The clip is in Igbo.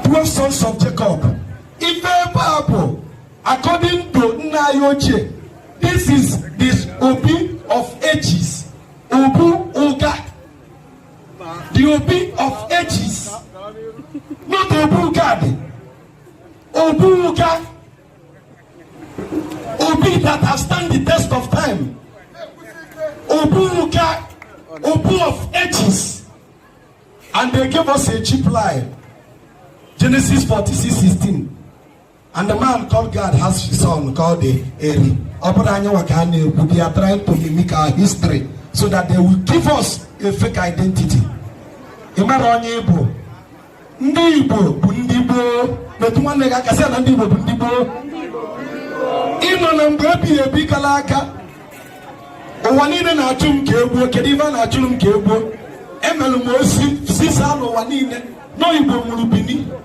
12 sons of Jacob. Ife ebe a bụ, according to nna anyị ochie, this is this Obi of ages, Obu Uga, the Obi of ages, not Obu Gad. Obu Uga, Obi that has stand the test of time, Obu Uga, Obu of ages. And they gave us a cheap lie. Genesis 46:16. And the man called Gad has his son called the Eri. Ọ bụrụ anyị nwa ka a na-ekwu, they are trying to mimic our history so that they will give us a fake identity. Ị mara onye ị bụ? Ndị Igbo bụ ndị gboo. Metụ nwanne gị aka, sị ya na ndị Igbo bụ ndị gboo. Ịnọ na mgbe ebighị ebi kala aka. Ụwa niile na-achụ m ka egbuo. Kedu ife a na-achụrụ m ka egbuo? Emelụ m osi sisa n'ụwa niile nọ. Igbo mụrụ Bini.